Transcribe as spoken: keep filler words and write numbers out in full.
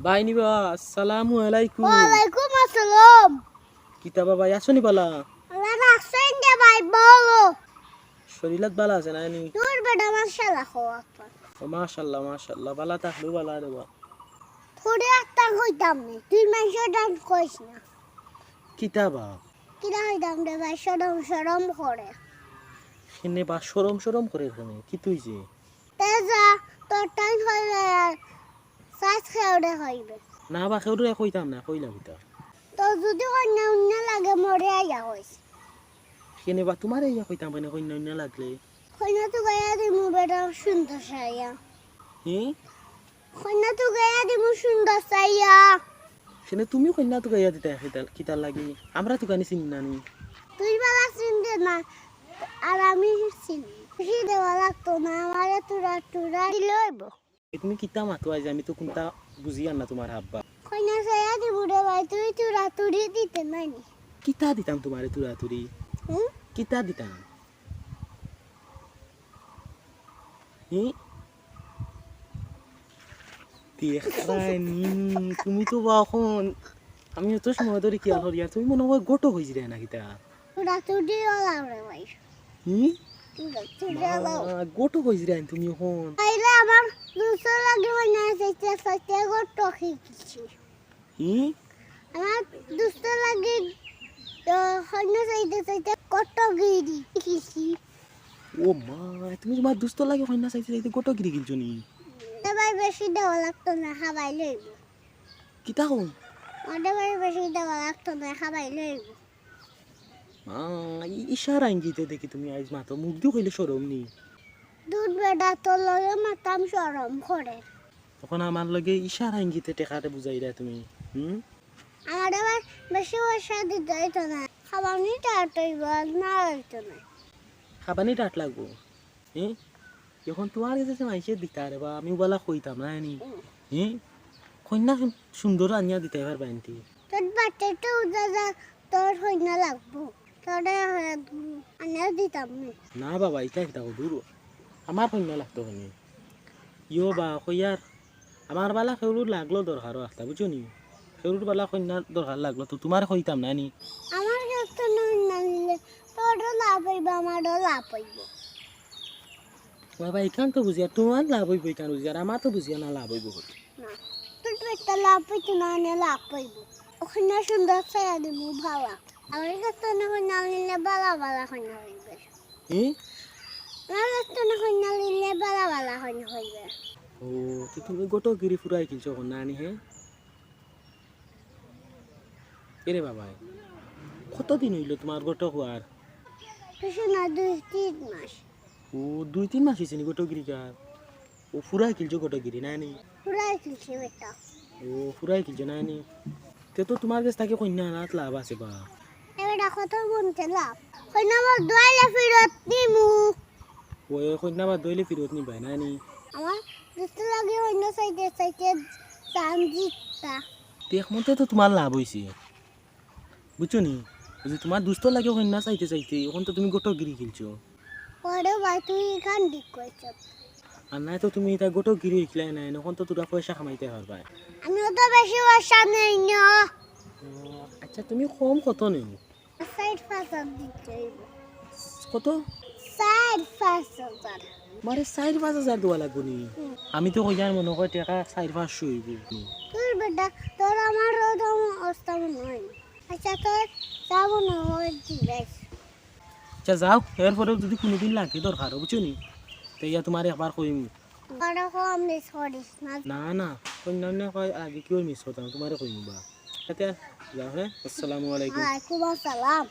ভাইনি বা, আসসালামু আলাইকুম। ওয়ালাইকুম আসসালাম। কিতা বা ভাই, আছো নি বালা? আল্লাহ রাখছইন দে ভাই, বলো। শরীলাত বালা আছে না নি? দূর বেটা, মাশাআল্লাহ কও আপা। ও মাশাআল্লাহ, মাশাআল্লাহ, বালা থাকলেউ বালা রে বা। তোরে একটা কইতাম নি, তুই মানষর ডান কইস না। কিতা বা? কিতা কইতাম রে ভাই, শরম শরম করে। কেনে বা শরম শরম করে কেনে? কিতা অইছে? তে যা, তোর টাইম হইলে আর সাইজ খেউরে হইবে। না বা, কেউরে কইতাম না, কইলা কিতা? তো যদি কইন্যা উইন্যা লাগে, মোরে আইয়া কইস। কেনে বা, তুমারে আইয়া কইতাম কেনে কইন্যা উইন্যা লাগলে? কইন্যা তুকাইয়া দিমু বেটা সুন্দর চাইয়া। হি? কইন্যা তুকাইয়া দিমু সুন্দর চাইয়া। কেনে তুমি কইন্যা তুকাইয়া দিতায় কিতা, কিতার লাগি? আমরা তুকানি চিনি না নি। তুই বালা চিনতে না, আর আমি চিনি। বেশি দেওয়া লাগতো না, আমারে থুড়া থুড়া দিলে অইবো। এ তুমি কিতা মাতো আইজ, আমি তো কুনতা বুঝিয়ার না তুমার হাব্বা। কইন্যা চাইয়া দিমু রে ভাই, তুই থুড়া থুড়ি দিতে নায় নি। কিতা দিতাম তুমারে থুড়া থুড়ি? হুম? কিতা দিতাম? হুম? দেখরায় নি, তুমি তো বা অখন, আমি অত সময় ধরি খিয়াল করিয়ার, তুমি মনে অয় ঘটক অইযিরায় না কিতা? থুড়া থুড়ি অলাম রে ভাই। হুম? থুড়া থুড়ি অলাম। মা, ঘটক অইযিরায় তুমি অখন। তাইলে আমার দুস্তর লাগি কইন্যা চাইতে চাইতে ঘটক অইগেছি। হুম? আমার দুস্তর লাগি, আহ, কইন্যা চাইতে চাইতে ঘটকগিরি শিখছি। ও মা, তুমি তুমার দুস্তর লাগি কইন্যা চাইতে চাইতে ঘটকগিরি শিখছো নি? তে ভাই বেশি দেওয়া লাগতো না, খাবাই লইবো। কিতা কও? তে ভাই বেশি দেওয়া লাগতো না, খাবাই লইবো। মা, ই-, ইশারা ইঙ্গিতে দেখি তুমি আইজ মাতো, মুখদি কইলে শরম নি? দূর বেটা, তোর লগে মাততাম শরম করে। অখন আমার লগে ইশারা ইঙ্গিতে টেকারে বুঝাইরায় তুমি, হুম? আমারে ভাই বেশি পয়সা দিতে অইতো না, খাবানি টাট অইবো, আর না অইতো না। খাবানি টাট লাগবো, হুম? অখন তুমার গেছে যে মাইনষে দিতা রে বা, আমি অবালা কইতাম না নি, হুম। হুম? কইন্যা সুন-, সুন্দর আনিয়া দিতায় পারবায় নি তে। তোর বাটে তো উজা যা, তোর কইন্যা লাগবো। তোরে আনিয়া দিতাম নি। না বাবা, ইতা কিতা কও, দূর। আমার কইন্যা লাগতো কেনে? ইয়ো বা, কইয়ার, আমার বালা কেউরুর লাগলো দরকারও একটা, বুঝছো নি? কেউরুর বালা কইন্যা দরকার লাগলো তো তুমারে কইতাম না নি। আমার গেছ থনে কইন্যা নিলে তোরও লাভ অইবো, আমারও লাভ অইবো। বাবা, ইখান তো বুঝিয়ার, তুমার লাভ অইবো ইখান বুঝিয়ার, আমার তো বুঝিয়ার না লাভ অইবো করি। না, তোর তো একটা লাভ অইতো না, এনে লাভ অইবো। অখান সুন্দর চাইয়া দিমু বালা। আমার গেছ থনে কইন্যা নিলে বালা বালা কইন্যা অইবে। হুম? আমার গেছ থনে কইন্যা নিলে বালা বালা কইন্যা অইবে। ও, তো তুমি ঘটকগিরি ফুরাই গেলছো অখন না নি, হে? এরে বাবা, কতদিন অইলো তুমার ঘটক অওয়ার? বেশি না, দুই তিন মাস। ও, দুই তিন মাস অইছে নি ঘটকগিরি কার? ও, ফুরাই গেলছো ঘটকগিরি, না নি? ফুরাই গেলছি বেটা। ও, ফুরাই গেলছো, না নি? তে তো তুমার গেছ থাকি কইন্যা আনাত লাভ আছে বা। এ বেটা, কত মনতে লাভ। কইন্যা বাদ দিলে ফিরত নিমু। ও, কইন্যা বাদ দিলে ফিরত নিবায়, না নি? আমার দুস্তর লাগি কইন্যা চাইতে চাইতে জান জিতা। তে এক মতে তো তুমার লাভ অইছে। বুঝছো নি? ওই যে তুমার দুস্তর লাগি কইন্যা চাইতে চাইতে, অখন তো তুমি ঘটকগিরি খেলছো। ওরে ভাই, তুই ইখান ঠিক কইছস। আর নায় তো তুমি ইতা ঘটকগিরি শিখলায় না, অখন তো থুড়া পয়সা কামাইতায় পারবায়। আমি অত বেশি পয়সা নেই না। ও, আচ্ছা, তুমি কম কত নেও? চাইর পাঁচ হাজার দিতে অইবো। কত? চাইর পাঁচ হাজার। মারে, চাইর পাঁচ হাজার দেওয়া লাগবো নি? হুম। আমি তো কইয়ার মনো কয় টেকা চাইর পাঁচশো অইবো। দূর বেটা, তোর আমার অত অবস্থা মনো অয় না। আচ্ছা, তোর যাবো না, ওই দিবাইস। আচ্ছা, যাও, এরপরেও যদি কুনুদিন লাগে দরকার, বুঝছো নি? তে ইয়া তুমারে একবার কইমু। বড় কম মিস করিস না। না, না, কইন্যা অইন্যা কয় আগে কিওর মিস করতাম, তুমারে কইমু বা। আচ্ছা, যাও, হে? আসসালামু আলাইকুম। ওয়ালাইকুম আসসালাম।